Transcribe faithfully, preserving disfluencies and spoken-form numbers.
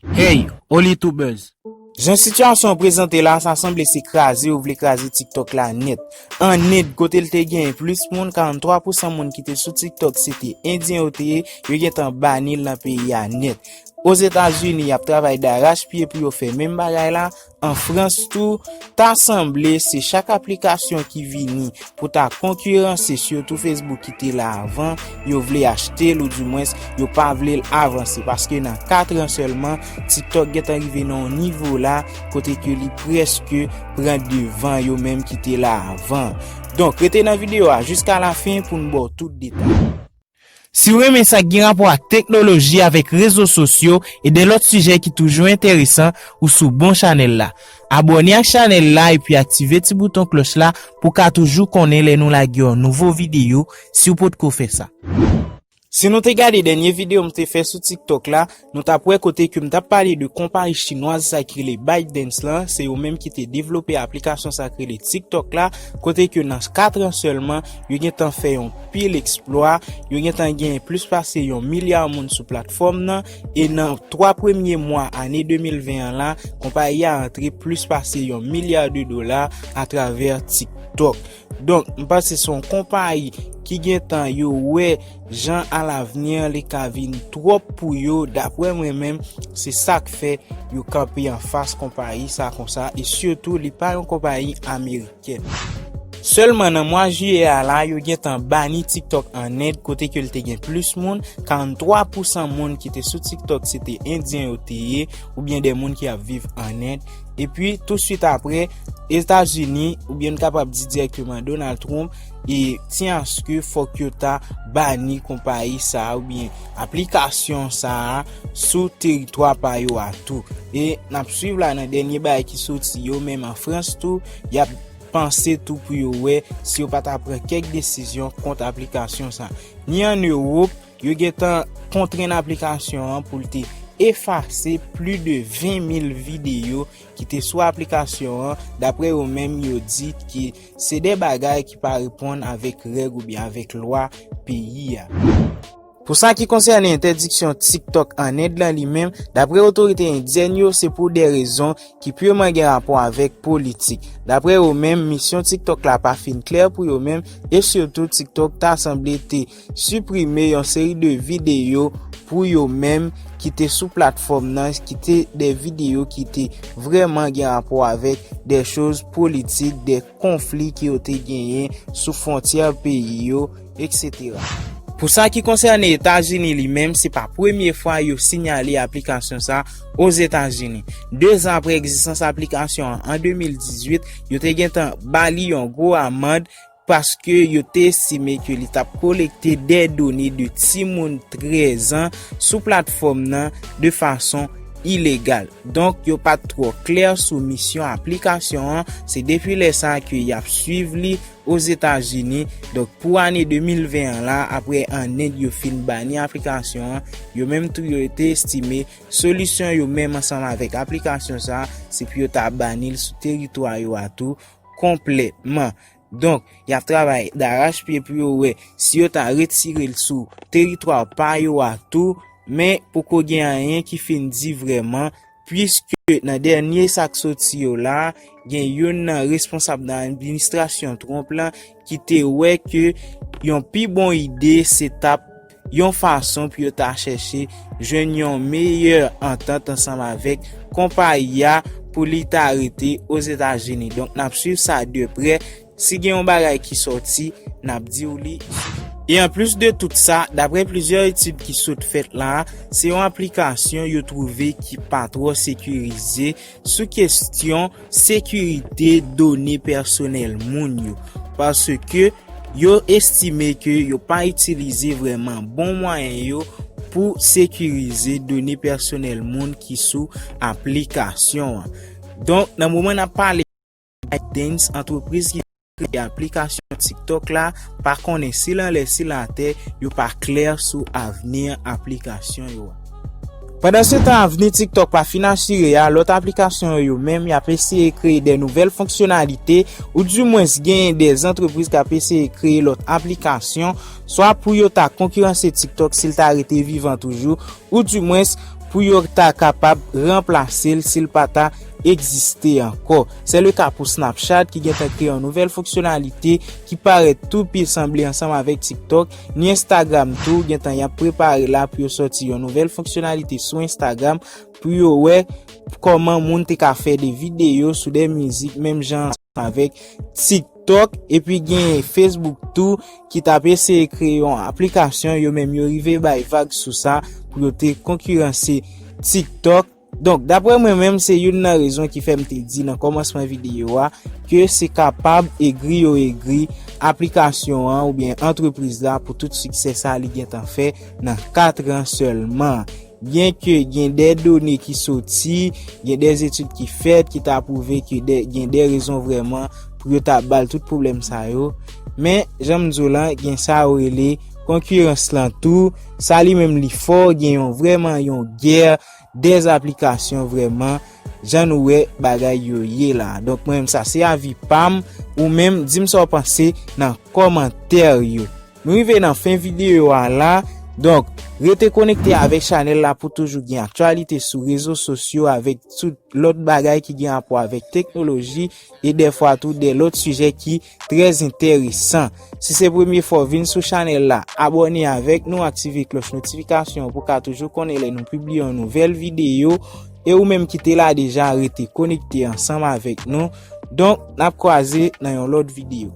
Hey, Oli Tubers! Jan sitiyasyon an prezante la, sa sanble se kraze yo vle kraze TikTok la nèt. An End, kote l te genyen plis moun, karanntwa pousan moun ki te sou TikTok se te Endyen yo te ye, yo gentan bani l nan peyi a nèt. Ozetazini, y ap travay darachpye pou yo fè menm bagay la. An Frans tou, ta sanble se chak aplikasyon ki vini pou ta konkiranse, sitou Facebook ki te la avan, yo vle achte l, oudimwens yo pa vle l avanse, paske nan kat an sèlman, TikTok gentan rive nan yon nivo la kote ke li prèske pran devan yo menm ki te la avan. Donk, rete nan videyo a jiska lafen pou n ba w tout detay. Si w renmen sa k gen rapò ak teknoloji, avèk rezo sosyo e de lòt sijè ki toujou enteresan, ou sou bon chanèl la. Abòne ak chanèl la epi aktive ti bouton klòch la pou w ka toujou konnen lè nou lage yon nouvo videyo, si w potko fè sa. Si nou te gade dènye videyo m te fè sou TikTok la, nou t ap wè kote ke m t ap pale de konpayi chinwaz sa ki rele ByteDance lan, se yo menm ki te devlope aplikasyon sa ki rele TikTok la, kote ke nan kat an sèlman, yo gentan fè yon pil eksplwa, yo gentan genyen plis pase yon milya moun sou platfòm nan, e nan twa premye mwa ane de mil ven an la, konpayi a antre plis pase yon milya de dola atravè TikTok. Donk, m panse se yon konpayi ki gentan yo wè jan alavni an li ka vin twòp pou yo, daprè mwen menm, se sa k fè yo kanpe anfas konpayi sa konsa, e sitou li pa yon konpayi amerikèn. Sèlman nan mwa jiyè a la, yo gentan bani TikTok an End, kote ke l te gen plis moun, karanntwa pousan moun ki te sou TikTok se te Endyen yo te ye, oubyen de moun ki ap viv an End. Epi, tousuit apre, Etazini, oubyen n kapab di dirèkteman Donald Trump, e tyen aske fòk yo ta bani konpayi sa a, oubyen aplikasyon sa a, sou teritwa pa yo a tou. E n ap swiv la nan dènye bagay ki soti yo, menm an Frans tou, y ap panse tou pou yo wè si yo pa ta pran kèk desizyon kont aplikasyon sa. Ni an Ewòp, yo gentan kontrenn aplikasyon an pou l te efase plis de ven mil videyo ki te sou aplikasyon an, daprè yo menm yo di ke se de bagay ki pa reponn avèk règ oubyen avèk lwa peyi a. Pou sa ki konsène entèdiksyon TikTok an End lan li menm, daprè otorite endyèn yo, se pou de rezon ki piman gen rapò avèk politik. Daprè yo menm, misyon TikTok la pa fin klè pou yo menm, e sitou TikTok ta sanble te siprime yon seri de videyo pou yo menm ki te sou platfòm nan, ki te de videyo ki te vrèman gen rapò avèk de choz politik, de konfli ke yo te genyen sou fwontyè peyi yo, etsetera. Pou sa ki konsène Etazini li menm, se pa premye fwa yo siyale aplikasyon sa Ozetazini. De zan apre egzistans aplikasyon an, an de mil dizuit, yo te gentan ba li yon gwo amann paske yo te estime ke li t ap kolekte de done de timoun trèz an sou platfòm nan de fason ilegal. Donk, yo pa t twò klè sou misyon aplikasyon an. Se depi lè sa a ke y ap swiv li Ozetazini. Donk, pou ane de mil ven an la, apre an End yo fin bani aplikasyon an, yo menm tou yo te estime solisyon yo menm ansanm avèk aplikasyon sa a, se pou yo ta bani l sou teritwa yo a tou konplètman. Donk, y ap travay darachpye pou yo wè si yo ta retire l sou teritwa pa yo a tou, men poko gen anyen ki fin di vrèman, piske nan dènye sa k soti yo la, gen youn nan responsab nan administrasyon Trump lan ki te wè ke yon pi bon ide se t ap yon fason pou yo ta chèche jwenn yon meyè antant ansanm avèk konpayi a pou li ta rete Ozetazini. Donk, n ap swiv sa de prè. Si gen yon bagay ki sòti, n ap di w li. E anplis de tout sa, daprè plizyè etid ki sot fèt la, se yon aplikasyon yo twouve ki pa twò sekirize sou kesyon sekirite done pèsonèl moun yo. Paske yo estime ke yo pa itilize vrèman bon mwayen yo pou sekirize done pèsonèl moun ki sou aplikasyon an. Donk, nan moman n ap pale, ByteDance, antrepriz ki kreye aplikasyon TikTok la, pa konnen si l anlè, si l atè, yo pa klè sou avni aplikasyon yo a. Pandansetan, avni TikTok pa fin asire a, lòt aplikasyon yo menm, y ap eseye kreye de nouvèl fonksyonalite, oudimwens genyen de antrepriz k ap eseye kreye lòt aplikasyon, swa pou yo ta konkiranse TikTok si l ta rete vivan toujou, oudimwens pou yo ta kapab ranplase l si l pa ta egziste ankò. Se le ka pou Snapchat ki gentan kreye yon nouvèl fonksyonalite ki parèt tou pi sanble ansanm avèk TikTok, ni Instagram tou gentan y ap prepare la pou yo sòti yon nouvèl fonksyonalite sou Instagram pou yo wè kòman moun te ka fè de videyo sou de mizik menm jan avèk TikTok, epi gen Facebook tou ki t ap eseye kreye yon aplikasyon, yo menm yo rive bay vag sou sa pou yo te konkiranse TikTok. Donk, daprè mwen menm, se youn nan rezon ki fè m te di nan kòmansman videyo a ke se kapab egri yo egri aplikasyon an oubyen antrepriz la pou tout siksè sa li gentan fè nan kat an sèlman. Byenke gen de done ki soti, gen de etid ki fèt ki ta pwouve ke de, gen de rezon vrèman pou yo ta ba l tout pwoblèm sa yo. Men, jan m di w lan, gen sa yo rele konkirans lan tou. Sa li menm li fò, gen yon vrèman yon gè de aplikasyon vrèman, jan nou wè bagay yo ye la. Donk, mwen menm sa se avi pa m, ou menm di m sa w panse nan kòmantè yo. Nou rive nan fen videyo a la. Donk, rete konekte avèk chanèl la pou toujou gen aktyalite sou rezo sosyo avèk tout lòt bagay ki gen rapò avèk teknoloji e dèfwa tou de lòt sijè ki trè enteresan. Si se premye fwa w vin sou chanèl la, abòne avèk nou, aktive klòch notifikasyon pou ka toujou konnen lè nou pibliye yon nouvèl videyo. E ou menm ki te la deja, rete konekte ansanm avèk nou. Donk, n ap kwaze nan yon lòt videyo.